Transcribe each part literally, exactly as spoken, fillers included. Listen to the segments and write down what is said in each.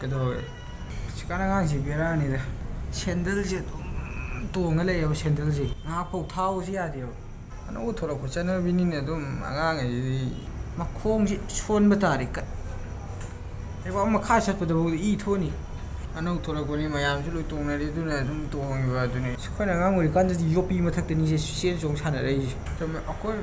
ꯑꯗꯣ ꯍꯧꯖꯤꯛꯀꯥꯟ ꯑꯉꯥꯡꯁꯤ ꯕꯦꯔꯥꯅꯤꯗ꯫ ꯁꯦꯟꯗꯜꯁꯦ ꯑꯗꯨꯝ ꯇꯣꯡꯉ ꯂꯩꯌꯦꯕ, ꯁꯦꯟꯗꯜꯁꯦ ꯉꯥꯏꯍꯥꯛꯐꯥꯎ ꯊꯥꯎꯁꯤ ꯌꯥꯗꯦꯕ꯫ ꯑꯅꯧꯕ ꯊꯣꯛꯂꯛꯄ ꯆꯠꯅꯕꯤꯅꯤꯅ ꯑꯗꯨꯝ ꯑꯉꯥꯡꯈꯩꯁꯤꯗꯤ ꯃꯈꯣꯡꯁꯤ ꯁꯣꯟꯕ ꯇꯥꯔꯦ꯫ ꯀ-, ꯂꯩꯕꯥꯛ ꯃꯈꯥ ꯆꯠꯄꯗꯐꯥꯎꯗ ꯏ ꯊꯣꯛꯑꯅꯤ꯫ ꯑꯅꯧꯕ ꯊꯣꯛꯂꯛꯄꯅꯤ, ꯃꯌꯥꯝꯁꯨ ꯂꯣꯏ ꯇꯣꯡꯅꯔꯤ, ꯑꯗꯨꯅ ꯑꯗꯨꯝ ꯇꯣꯡꯉꯤꯕ ꯑꯗꯨꯅꯤ꯫ ꯑꯩꯈꯣꯏꯅ ꯑꯉꯥꯡ ꯑꯣꯏꯔꯤꯀꯥꯟꯗꯗꯤ ꯌꯣꯠꯄꯤ ꯃꯊꯛꯇꯅꯤꯁꯦ ꯆꯦꯟ ꯆꯣꯡ ꯁꯥꯟꯅꯔꯛꯏꯁꯦ꯫ ꯆꯨꯝꯃꯦ, ꯑꯩꯈꯣꯏ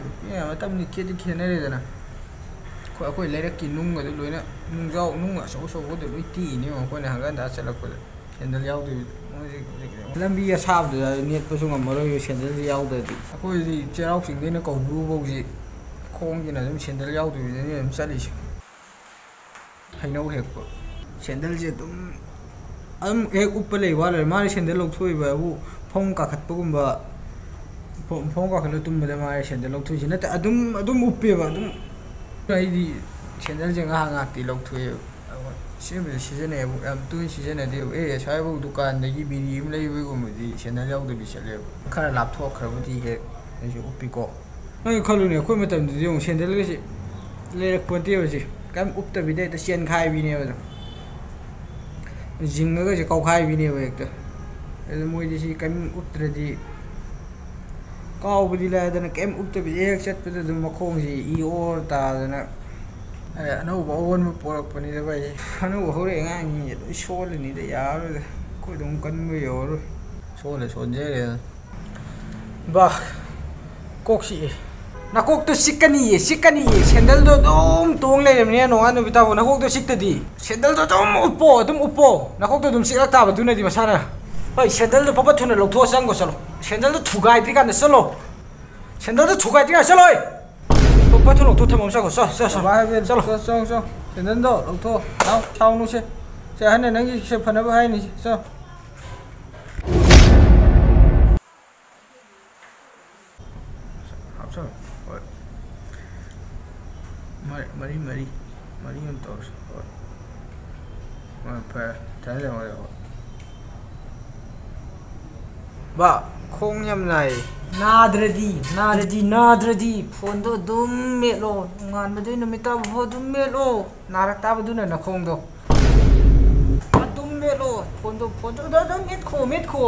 ꯃꯇꯝꯗꯤ ꯈꯦꯠꯇꯤ ꯈꯦꯠꯅꯔꯦꯗꯅ꯫ ꯑꯩꯈꯣꯏ, ꯑꯩꯈꯣꯏ ꯂꯩꯔꯛꯀꯤ ꯅꯨꯡꯒꯗꯨ ꯂꯣꯏꯅ, ꯅꯨꯡꯖꯥꯎ, ꯅꯨꯡ ꯑꯆꯧ ꯑꯆꯧꯕꯗ ꯂꯣꯏ ꯇꯤꯛꯏꯅꯦ ꯑꯩꯈꯣꯏꯅ ꯍꯪꯒꯠ ꯍꯟꯗ ꯆꯠꯂꯛꯄꯗ꯫ ꯁꯦꯟꯗꯜ ꯌꯥꯎꯗꯕꯤꯗ꯫ ꯍꯧꯖꯤꯛ, ꯍꯧꯖꯤꯛ ꯂꯝꯕꯤ ꯑꯁꯥꯕꯗ ꯅꯦꯠꯄꯁꯨ ꯉꯝꯃꯔꯣꯏ ꯁꯦꯟꯗꯜꯁꯦ ꯌꯥꯎꯗ꯭ꯔꯗꯤ꯫ ꯑꯩꯈꯣꯏꯗꯤ ꯆꯩꯔꯥꯎ ꯆꯤꯡꯗꯩꯅ ꯀꯧꯕ꯭ꯔꯨ ꯐꯥꯎꯁꯤ ꯈꯣꯡꯁꯤꯅ ꯑꯗꯨꯝ ꯁꯦꯟꯗꯜ ꯌꯥꯎꯗꯕꯤꯗꯅꯤ ꯑꯗꯨꯝ ꯆꯠꯂꯤꯁꯦ꯫ ꯍꯩꯅꯧ ꯍꯦꯛꯄ꯫ ꯁꯦꯟꯗꯜꯁꯦ ꯑꯗꯨꯝ, ꯑꯗꯨꯝ ꯍꯦꯛ ꯎꯞꯄ ꯂꯩ ꯋꯥ ꯂꯣꯏꯔꯦ꯫ ꯃꯥꯅ ꯁꯦꯟꯗꯜ ꯂꯧꯊꯣꯛꯏꯕ ꯍꯥꯏꯕꯨ ꯐꯃꯨꯡ ꯀꯥꯈꯠꯄꯒꯨꯝꯕ, ꯐ-, ꯐꯃꯨꯡ ꯀꯥꯈꯠꯂ ꯇꯨꯝꯕꯗ ꯃꯥꯅ ꯁꯦꯟꯗꯜ ꯂꯧꯊꯣꯛꯏꯁꯦ ꯅꯠꯇꯦ, ꯑꯗꯨꯝ, ꯑꯗꯨꯝ ꯎꯞꯄꯦꯕ ꯑꯗꯨꯝ꯫ ꯑꯩꯗꯤ ꯁꯦꯟꯗꯜꯁꯦ ꯉꯥꯏꯍꯥꯛ ꯉꯥꯏꯍꯥꯛꯇꯤ ꯂꯧꯊꯣꯛꯑꯦꯕ꯫ ꯑꯗꯨꯒ ꯁꯤꯖꯤꯟꯅꯕꯗꯤ ꯁꯤꯖꯤꯟꯅꯩꯌꯦꯕꯨ, ꯌꯥꯝ ꯇꯣꯏꯅ ꯁꯤꯖꯤꯟꯅꯗꯦꯕ꯫ ꯑꯦ, ꯑꯁ꯭ꯋꯥꯏꯐꯥꯎ ꯗꯨꯀꯥꯟꯗꯒꯤ ꯕꯤꯔꯤ ꯑꯃ ꯂꯩꯕꯒꯨꯝꯕꯗꯤ ꯁꯦꯟꯗꯜ ꯌꯥꯎꯗꯕꯤ ꯆꯠꯂꯦꯕ꯫ ꯈꯔ ꯂꯥꯞꯊꯣꯛꯈ꯭ꯔꯕꯨꯗꯤ ꯍꯦꯛ ꯑꯩꯁꯨ ꯎꯞꯄꯤꯀꯣ꯫ ꯅꯪ ꯈꯜꯂꯨꯅꯦ, ꯑꯩꯈꯣꯏ ꯃꯇꯝꯗꯗꯤ ꯌꯦꯡꯉꯨ, ꯁꯦꯟꯗꯜꯒꯁꯦ ꯂꯩꯔꯛꯄ ꯅꯠꯇꯦꯕ꯫ ꯁꯦ ꯀꯔꯤꯝ ꯎꯞꯇꯕꯤꯗ ꯍꯦꯛꯇ ꯆꯦꯟꯈꯥꯏꯕꯤꯅꯦꯕ ꯑꯗꯨꯝ꯫ ꯖꯤꯡꯉꯒꯁꯦ ꯀꯥꯎꯈꯥꯏꯕꯤꯅꯦꯕ ꯍꯦꯛꯇ꯫ ꯑꯗꯨ ꯃꯣꯏꯗꯤ ꯁꯤ ꯀꯔꯤꯝ ꯎꯞꯇ꯭ꯔꯗꯤ, ꯀꯥꯎꯕꯗꯤ ꯂꯥꯏꯗꯅ, ꯀꯔꯤꯝ ꯎꯞꯇꯕꯤꯗ ꯍꯦꯛ ꯆꯠꯄꯗ ꯑꯗꯨꯝ ꯃꯈꯣꯡꯁꯤ ꯏ ꯑꯣꯔ ꯇꯥꯗꯅ꯫ ꯑꯦ, ꯑꯅꯧꯕ ꯑꯑꯣꯟꯕ ꯄꯣꯔꯛꯄꯅꯤꯗ ꯚꯥꯏ꯫ ꯑꯅꯧꯕ ꯍꯧꯔꯛꯑꯦ ꯑꯉꯥꯡꯁꯤꯡꯁꯦ ꯂꯣꯏ ꯁꯣꯜꯂꯅꯤꯗ, ꯌꯥꯔꯔꯣꯏꯗ꯫ ꯑꯩꯈꯣꯏꯗꯧ ꯀꯟꯕ ꯌꯧꯔꯔꯣꯏ꯫ ꯁꯣꯜꯂꯦ, ꯁꯣꯟꯖꯔꯦ꯫ ꯕꯥ, ꯀꯣꯛ ꯆꯤꯛꯑꯦ꯫ ꯅꯀꯣꯛꯇꯣ ꯆꯤꯛꯀꯅꯤꯌꯦ, ꯆꯤꯛꯀꯅꯤꯌꯦ꯫ ꯁꯦꯟꯗꯜꯗꯣ ꯑꯗꯨꯝ ꯇꯣꯡ ꯂꯩꯔꯕꯅꯤꯅ ꯅꯣꯡꯉꯥꯟ ꯅꯨꯃꯤꯠ ꯇꯥꯕꯨ ꯅꯀꯣꯛꯇꯣ ꯆꯤꯛꯇꯗꯤ꯫ ꯁꯦꯟꯗꯜꯗꯣ ꯑꯗꯨꯝ ꯎꯞꯄꯣ, ꯑꯗꯨꯝ ꯎꯞꯄꯣ꯫ ꯅꯀꯣꯛꯇꯣ ꯑꯗꯨꯝ ꯆꯤꯛꯂꯛ ꯇꯥꯕ ꯑꯗꯨꯅꯗꯤ ꯃꯁꯥꯅ꯫ ꯍꯣꯏ, ꯁꯦꯟꯗꯜꯗꯣ ꯐꯠ ꯐꯠ ꯊꯨꯅ ꯂꯧꯊꯣꯛꯑ ꯆꯪꯈꯣ ꯆꯠꯂꯣ꯫ ꯁꯦꯟꯗꯜꯗꯣ ꯊꯨꯒꯥꯏꯗ꯭ꯔꯤꯀꯥꯟꯗ ꯆꯠꯂꯣ꯫ ꯁꯦꯟꯗꯜꯗꯣ ꯊꯨꯒꯥꯏꯗ꯭ꯔꯤꯀꯥꯟꯗ ꯆꯠꯂꯣ꯫ ꯐꯠ ꯐꯠ ꯊꯨꯅ ꯂꯧꯊꯣꯛ ꯊꯝꯃꯝ ꯆꯪꯈꯣ꯫ ꯆꯠ, ꯆꯠ, ꯆꯠ꯫ ꯕꯕꯥ ꯍꯥꯏꯕꯦꯜ, ꯆꯠꯂꯣ꯫ ꯆꯠ, ꯆꯠ, ꯆꯠ꯫ ꯁꯦꯟꯗꯜꯗꯣ ꯂꯧꯊꯣꯛꯑꯣ꯫ ꯂꯥꯎ, ꯁꯥꯎꯅꯨꯁꯦ꯫ ꯁꯦ, ꯑꯍꯟꯅ ꯅꯪꯒꯤ ꯁꯦ ꯐꯅꯕ ꯍꯥꯏꯅꯤ꯫ ꯆꯠ꯫ ꯍꯥꯞꯆꯜꯂꯣ꯫ ꯍꯣꯏ꯫ ꯃꯔꯤ, ꯃꯔꯤ, ꯃꯔꯤ꯫ ꯃꯔꯤ ꯑꯣꯏꯅ ꯇꯧꯔꯁꯤ꯫ ꯍꯣꯏ꯫ ꯍꯣꯏ, ꯐꯔꯦ꯫ ꯊꯥꯖꯤꯜꯂꯣ, ꯍꯣꯏ, ꯍꯣꯏ꯫ ꯕꯥ, ꯈꯣꯡ ꯌꯥꯝ ꯅꯥꯏꯌꯦ꯫ ꯅꯥꯗ꯭ꯔꯗꯤ, ꯅꯥꯔꯗꯤ, ꯅꯥꯗ꯭ꯔꯗꯤ ꯐꯣꯟꯗꯣ ꯑꯗꯨꯝ ꯃꯦꯠꯂꯣ꯫ ꯅꯣꯡꯉꯥꯟꯕꯗꯩ ꯅꯨꯃꯤꯠ ꯇꯥꯕ ꯐꯥꯎ ꯑꯗꯨꯝ ꯃꯦꯠꯂꯣ꯫ ꯅꯥꯔꯛ ꯇꯥꯕꯗꯨꯅ ꯅꯈꯣꯡꯗꯣ꯫ ꯃꯦꯠꯂꯣ꯫ ꯐꯣꯟꯗꯣ, ꯐꯣꯟꯗꯣ ꯑꯗꯨꯝ ꯃꯦꯠꯈꯣ, ꯃꯦꯠꯈꯣ꯫